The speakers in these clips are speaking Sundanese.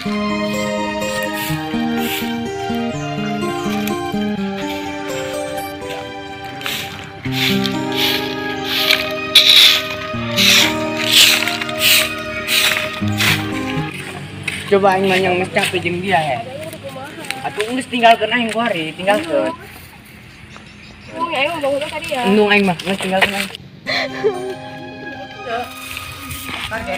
Coba aing mah yang geus capek jeung dia he. Atuh geus tinggalkeun aing ku hari, tinggalkeun. Nung aing ngomong udah tadi ya. Nung aing mah geus tinggalkeun aing. Oke.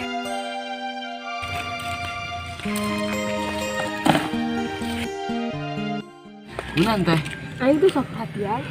Gimana teh? Aing tuh sok perhatian.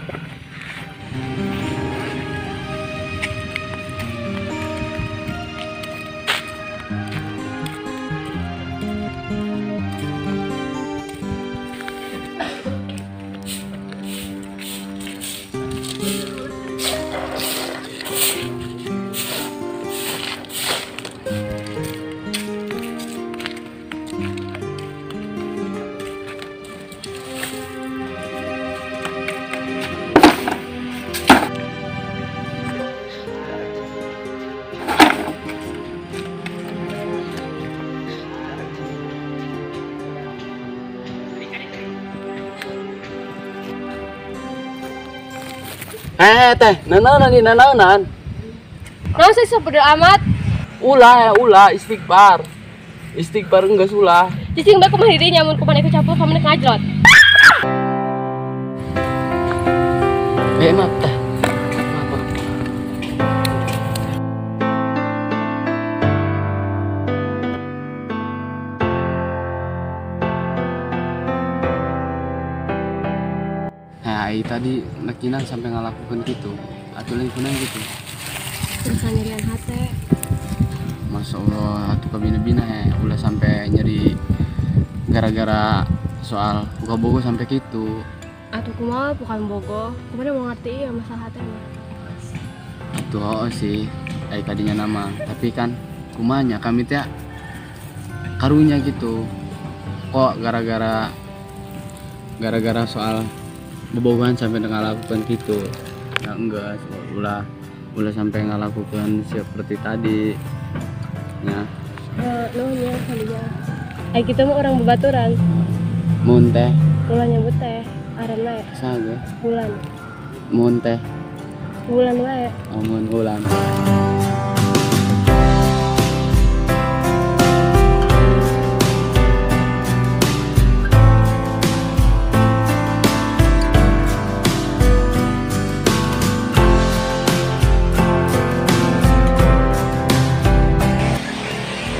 Teh, nanaonan ieu nanaonan. Naon sih bodo amat. Ulah, ulah istighfar. Istighfar geus ulah. Cicing bae kumaha diri nya mun kumaha ikut campur kamu nek ngajlot. Maaf teh. Maaf. Nah, tadi nekinan sampai ngalakukan gitu atau lingkungan gitu. Terus nyerian hati. Masya Allah, atuh kabina-bina ya, ulah sampai nyeri gara-gara soal buka bogo sampai gitu. Atuh kumaha bukan bogo, kumaha mau ngerti ya masalah hati mah. Atuh oh sih, ai tadinya nama, tapi kan kumanya kami teh karunya gitu. Kok gara-gara soal bobogohan sampai ngalakukan gitu. Ya enggak, ulah sampai ngalakukan seperti tadi. Ya. Nuhun ya kalinya. Ai kitu mah orang babaturan. Mun teh. Ulah nyebut teh, aranna ya. Saha ge? Bulan. Mun teh. Bulan wae. Oh, mun bulan.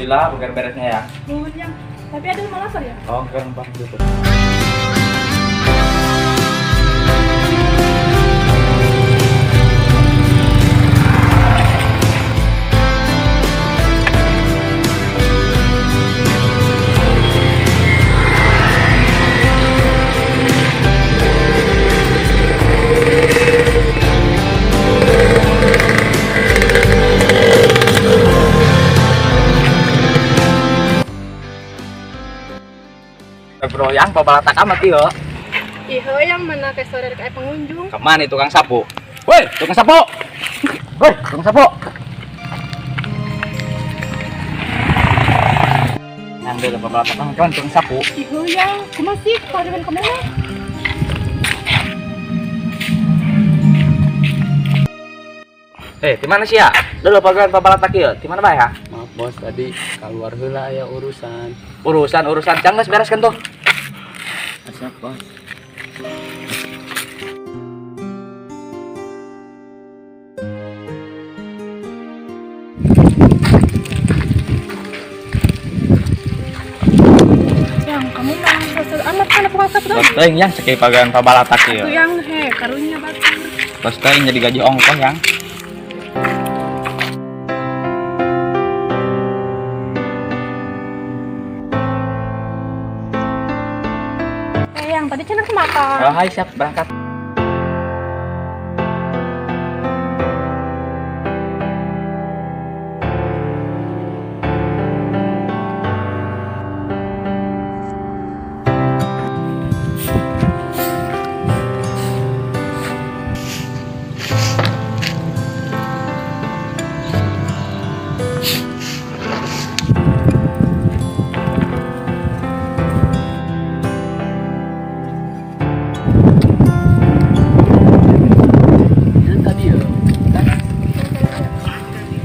Alhamdulillah bukan beresnya ya. Nuhun yang. Tapi ada malah lapar ya? Oh, enggak numpang gitu. Bro, yang pabalatak amat ieu. Ih, yang mana ke sore kayak pengunjung. Kemana tukang sapu? Woi, tukang sapu. Woi, tukang sapu. Ngambil pabalatak amat kan tukang sapu. Ih, yang kumaha sih pariwan kemana? Di mana sih ya? Dulu pagalan pabalatak ieu, di mana bae ya? Maaf bos, tadi keluar heula aya urusan. Urusan jangan bereskan tuh. Siap bos. Yang kamu mah sosok amat kan apa sapu tadi? Teuing yang sakieu pagalan pabalatak ieu. Atuh yang he karunya batur. Tos teuing jadi gaji ongkoh yang. Yang tadi cenah kemana? Oh, hai siap berangkat.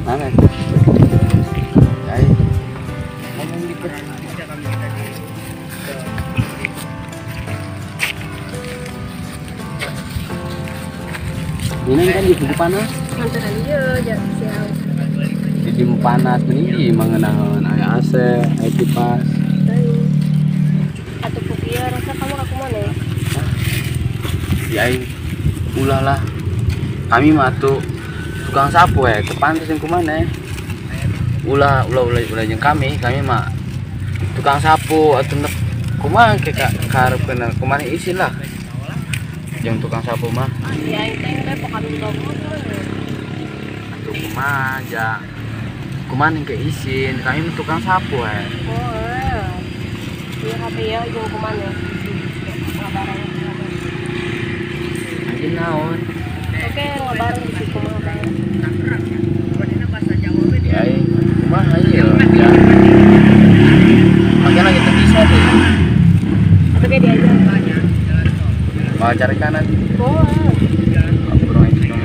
Mana? Ai. Ngomong dikit. Ini kan di buku panas. Lantaran ieu ya siap. Di panas mending di mangenaheun aya AC, aya kipas. Atuh ieu rasa kamu aku mana ya? Ya aing ulah lah. Kami mah tuh tukang sapu ya, kepantes yang kumana. Ulah ulah ulah ulah jeung kami, kami mah tukang sapu atuh kumaha ke kaharepkeun kumaha isin lah. Jeung tukang sapu mah. Ya aing teh teh kami bagus. Atuh kumaha ja. Kumaha ke isin, kami mah tukang sapu ya. Oh. Ieu HP ya jeung kumaha. Ngabarang. Anjing naon? Oke, ngabarang di situ kumaha bae. Ya aing kumaha ieu ya. Makanya lagi teu bisa deh. Atuh kayak diajar. Mau cari kanan. Oh. Kurang itu dong.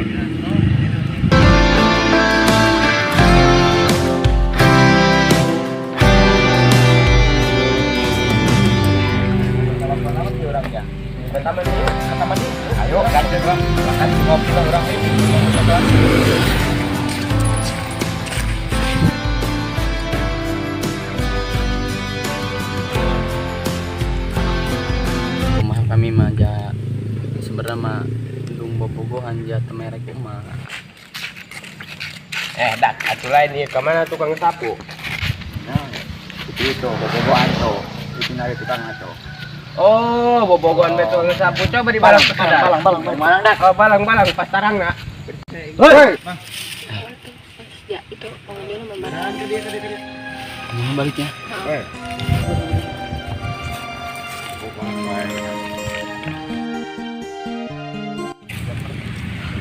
Ayo, kan bang, makan ngopi lah orang ini. Rumah kami mah ja sebenarnya mah indung bobogohan ja temerek mah. Dak, atuh lain ieu ka mana tukang sapu? Nah, itu bobogohan tuh. Itu nari tukang atuh. Oh, bobogohan be tukang sapu. Coba dibalang ke balang, balang, balang dak. Oh, balang, balang pas tarang nak. Hei. Ya, itu pengunjungnya membarang. Ini baliknya.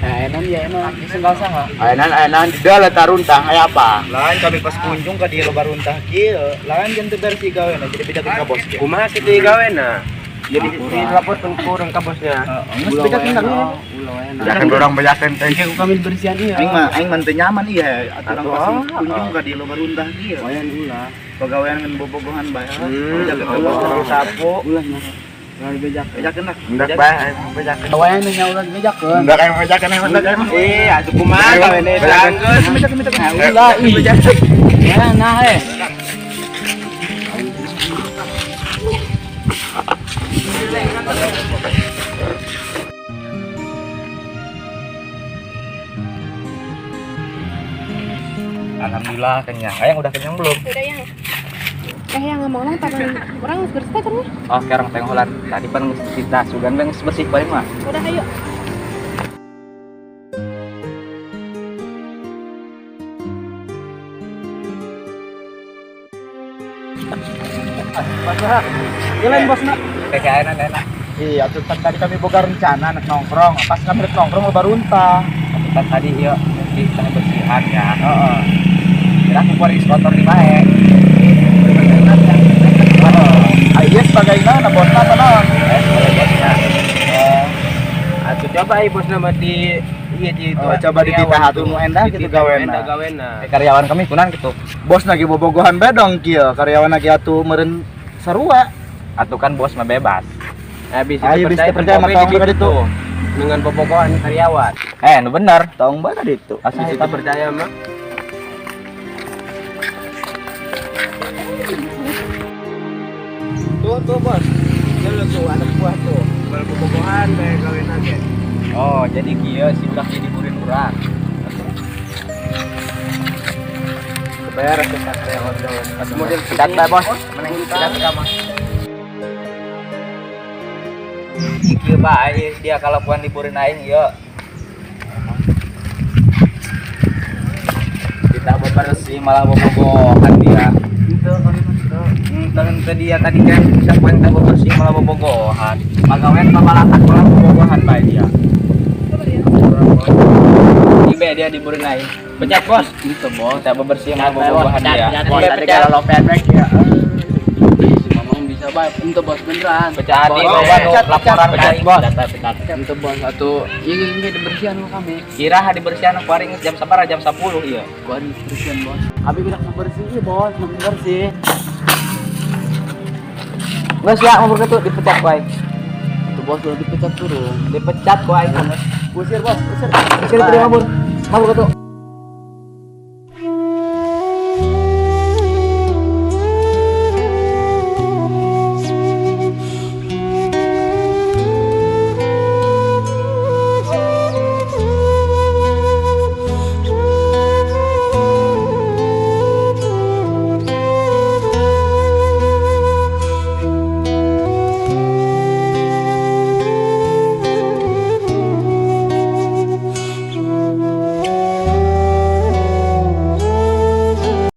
Enan ya enan, senggal saha. Enan enan di dalam taruntah aya apa? Lain kami pas kunjung ka dieu loba runtah kieu, lain jeung teu bersih gawena jadi bedakeun ka bos. Kumaha kitu gawena? Jadi dilaporkeun ku urang ka bosnya. Geus bedakeun ka Jangan dorong bejakeun teh. Ku kami bersihan ieu. Aing mah aing mah teu nyaman ieu atuh urang pas kunjung ka dieu loba runtah kieu. Wayan ulah. Pagawean ngan bobogohan bae. Bejakeun ka bos tukang sapu. Ulah nya. Ulah dibejakeun. Bejakeun lah. Hendak bae bejakeun. Wayan nya ulah dibejakeun. Hendak aing bejakeun aing hendak aing. Atuh kumaha gawena geus. Nah, ulah ih. Ya nah eh. Alhamdulillah kenyang. Ayang udah kenyang belum? Udah yang. Yang ngomong orang tangan orang bersih kan ya? Oh, sekarang tengok tadi pan kita sugan bang bersih paling mah. Udah ayo. Bos, jalan bos nak. Kayaknya enak. Iya, tuh tadi kami boga rencana nak nongkrong. Pas kami nak nongkrong loba runtah. Kita tadi yuk di bersihan ya. Heeh. Kira aku kuari kotor di bae. Iya sebagai naon bosna apa naon? Sebagai bosna. Atuh coba ieu bosna mah di ieu di coba dititah atuh nu endah kitu gawena. Karyawan kami kunan kitu. Bos lagi bobogohan bae dong kieu, karyawan lagi atuh meureun sarua. Atuh kan bos mah bebas. Bisa percaya mah tong ka ditu. Dengan bobogohan karyawan. Nu bener, tong bae ka ditu. Asli kita percaya mah. Tuh bos, lu tuh anak buah tuh, baru bobogohan kayak kawin aja. Oh, jadi kieu si budak jadi murid urang. Bayar karyawan gawe. Model pecat bae bos, meneng pecat ka mah. Kieu bae dia kalakuan liburin aing ieu. Kita bebersih malah bobogohan dia. Henteu kami mah henteu. Dia tadi kan siapa yang tak bebersih malah bobogohan. Pagawean pabalatak malah bobogohan bae dia. Ibe dia diburin aing. Pecat bos. Itu bos, tak bebersih malah bobogohan dia. Bos, tadi kalau lopet ya. Si mamang bisa Bisa bae ente bos beneran. Pecat Bos, di bos, bos, laporan pecat, ka bos. Data pecat. Ente bos atuh ieu ge dibersihan ku kami. Kira dibersihan ku aing jam sabaraha, jam 10 ieu. Ku aing bersihan bos. Kami bilang bersih ieu bos, mau bersih. Geus ya mau berketu dipecat ku aing. Atuh bos udah dipecat turun. Dipecat ku aing. Usir bos, usir. Usir terima mabur. Mabur ketu.